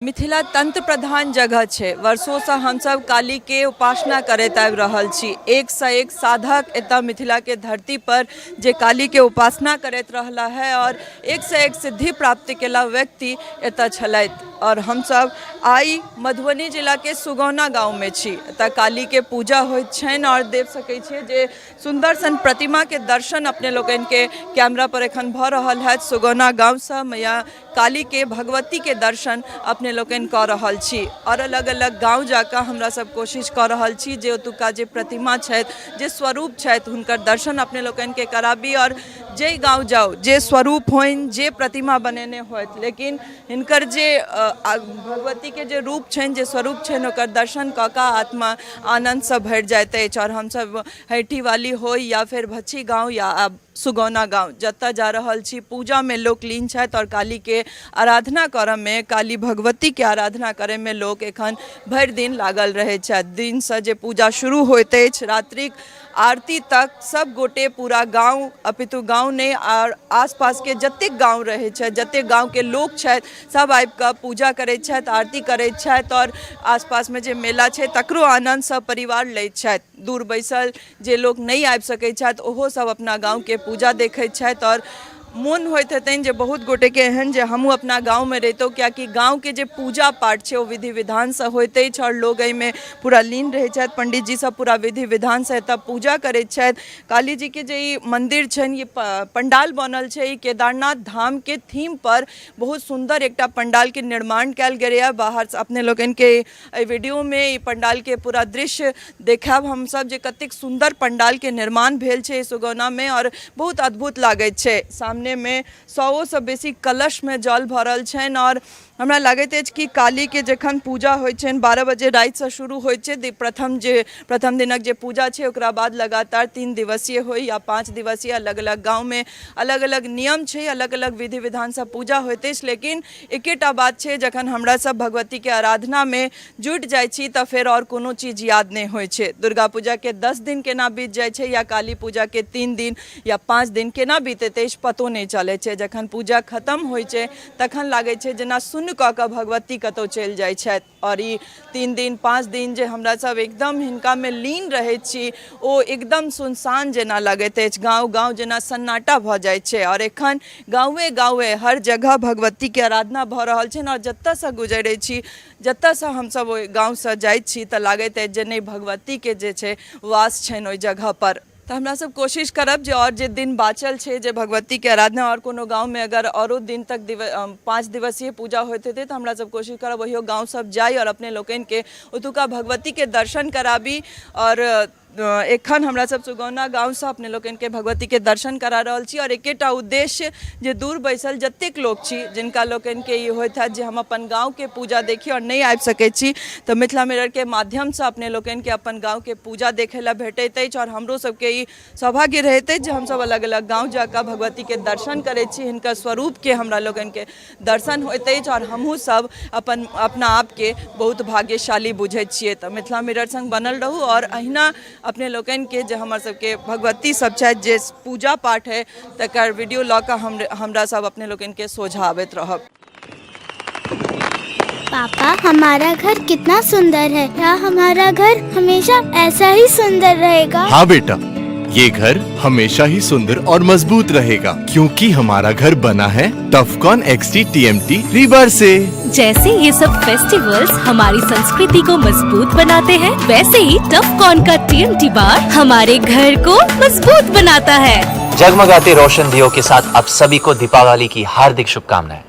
मिथिला तंत्र प्रधान जगह छै। वर्षोसँ हमसभ कालीके उपासना करैत आबि रहल छी। एकसँ एक साधक एतऽ मिथिलाके धरती पर जे कालीके उपासना करैत रहला है आओर एकसँ एक सिद्धि प्राप्त केला व्यक्ति एतऽ छलथि। आओर हमसभ आइ मधुबनी जिलाके सुगौना गाँवमे छी। एतऽ कालीके पूजा होइत छनि आओर देख सकै छियै जे सुन्दर सन प्रतिमाके दर्शन अपने लोकनिके कैमरा पर एखन भऽ रहल हैत। सुगौना गाँवसँ मैया कालीके भगवतीके दर्शन अपने लोकनि कऽ रहल छी आओर अलग अलग गाँव जाकऽ हमरा सब कोशिश कऽ रहल छी जे ओतुका जे प्रतिमा छथि, जे स्वरूप छथि, हुनकर दर्शन अपने लोकनिके कराबी। आओर जाहि गाँव जाउ, जे स्वरूप होइन, जे प्रतिमा बनेने होथि, लेकिन हिनकर जे भगवतीके जे रूप छनि, जे स्वरूप छनि, ओकर दर्शन कऽ कऽ आत्मा आनन्दसँ भरि जाइत अछि। आओर हमसब हैठीवाली होइ या फेर भच्छी गाँव या सुगौना गाँव, जतऽ जा रहल छी, पूजामे लोक लीन छथि आओर कालीके आराधना करऽमे, काली भगवतीके आराधना करैमे लोक एखन भरि दिन लागल रहै छथि। दिनसँ जे पूजा शुरू होइत अछि, रात्रिक आरती तक सब गोटे पूरा गाँव, अपितु गाँव नहि, आओर आसपासके जतेक गाँव रहै छथि, जतेक गाँवके लोक छथि, सब आबिकऽ पूजा करै छथि, आरती करै छथि आओर आसपासमे जे मेला छै तकरो आनन्द सब परिवार लैत छथि। दूर बैसल जे लोक नहि आबि सकै छथि, ओहो सब अपना गाँवके पूजा देखैत छथि आओर मोन होइत हेतनि जे बहुत गोटेके एहन जे हमहूँ अपना गाँवमे रहितहुँ, कियाकि गाँवके जे पूजा पाठ छै ओ विधि विधानसँ होइत अछि आओर लोक एहिमे पूरा लीन रहै छथि। पण्डितजी सब पूरा विधि विधानसँ एतऽ पूजा करैत छथि। काली जीके जे ई मन्दिर छनि, ई पण्डाल बनल छै, ई केदारनाथ धामके थीमपर बहुत सुन्दर एकटा पण्डालके निर्माण कयल गेलैए। बाहरसँ अपने लोकनिके एहि वीडियोमे ई पण्डालके पूरा दृश्य देखायब हमसब जे कतेक सुन्दर पण्डालके निर्माण भेल छै सुगौनामे आओर बहुत अद्भुत लागैत छै। सामनेमे सओसँ बेसी कलशमे जल भरल छनि आओर हमरा लागैत अछि कि कालीके जखन पूजा होइ छनि, 12 बजे रातिसँ शुरू होइ छै प्रथम जे प्रथम दिनक जे पूजा छै, ओकरा बाद लगातार 3 दिवसीय होइ या 5 दिवसीय, अलग अलग गाँवमे अलग अलग नियम छै, अलग अलग विधि विधानसँ पूजा होइत अछि, लेकिन एकेटा बात छै, जखन हमरा सब भगवतीके आराधनामे जुटि जाइ छी तऽ फेर आओर कोनो चीज याद नहि होइ छै। दुर्गा पूजाके 10 दिन केना बीत जाइ छै या काली पूजाके 3 दिन या 5 दिन केना बीतैत अछि, पतो नहि चलै छै। जखन पूजा खतम होइ छै तखन लागै छै जेना सुन्न कऽ कऽ भगवती कतहु चलि जाइ छथि। आओर ई 3 दिन 5 दिन जे हमरा सब एकदम हिनकामे लीन रहै छी, ओ एकदम सुनसान जेना लगैत अछि, गाँव गाँव जेना सन्नाटा भऽ जाइ छै। आओर एखन गाँवे गाँवे हर जगह भगवतीके आराधना भऽ रहल छनि आओर जतऽसँ गुजरै छी, जतऽसँ हमसब ओहि गाँवसँ जाइत छी, तऽ लागैत अछि जे नहि, भगवतीके जे छै वास छनि ओहि जगहपर। तऽ हमरा सब कोशिश करब जे आओर जे दिन बाँचल छै जे भगवतीके आराधना आओर कोनो गाँवमे अगर औरो दिन तक 5 दिवसीय पूजा होइत हेतै, तऽ हमरा सब कोशिश करब ओहियो गाँव सब जाइ आओर अपने लोकनिके ओतुका भगवतीके दर्शन कराबी। आओर एखन हमरा सब सुगौना गाँवसँ अपने लोकनिके भगवतीके दर्शन करा रहल छी आओर एकेटा उद्देश्य जे दूर बैसल जतेक लोक छी, जिनका लोकनिके ई होइत हैत जे हम अपन गाँवके पूजा देखी आओर नहि आबि सकै छी, तऽ मिथिला मिररके माध्यमसँ अपने लोकनिके अपन गाँवके पूजा देखै लए भेटैत अछि। आओर हमरो सबके ई सौभाग्य रहैत अछि जे हमसब अलग अलग गाँव जाकऽ भगवतीके दर्शन करै छी, हिनकर स्वरूपके हमरा लोकनिके दर्शन होइत अछि आओर हमहूँ सब अपन अपना आपके बहुत भाग्यशाली बुझैत छियै। तऽ मिथिला मिरर संग बनल रहू आओर अहिना अपने लोकनिके जे हमर सबके भगवती सब छथि, जे पूजा पाठ है, तकर वीडियो लऽ कऽ हम हमरा सब अपने लोकनिके सोझा आबैत रहब। पापा, हमारा घर कितना सुंदर है। क्या हमारा घर हमेशा ऐसा ही सुंदर रहेगा? हाँ बेटा, ये घर हमेशा ही सुंदर और मजबूत रहेगा, क्योंकि हमारा घर बना है टफकॉन एक्सटी टीएमटी रीबार से। जैसे ये सब फेस्टिवल्स हमारी संस्कृति को मजबूत बनाते हैं, वैसे ही टफकॉन का टीएमटी बार हमारे घर को मजबूत बनाता है। जगमगाते रोशन दियों के साथ आप सभी को दीपावली की हार्दिक शुभकामनाएं।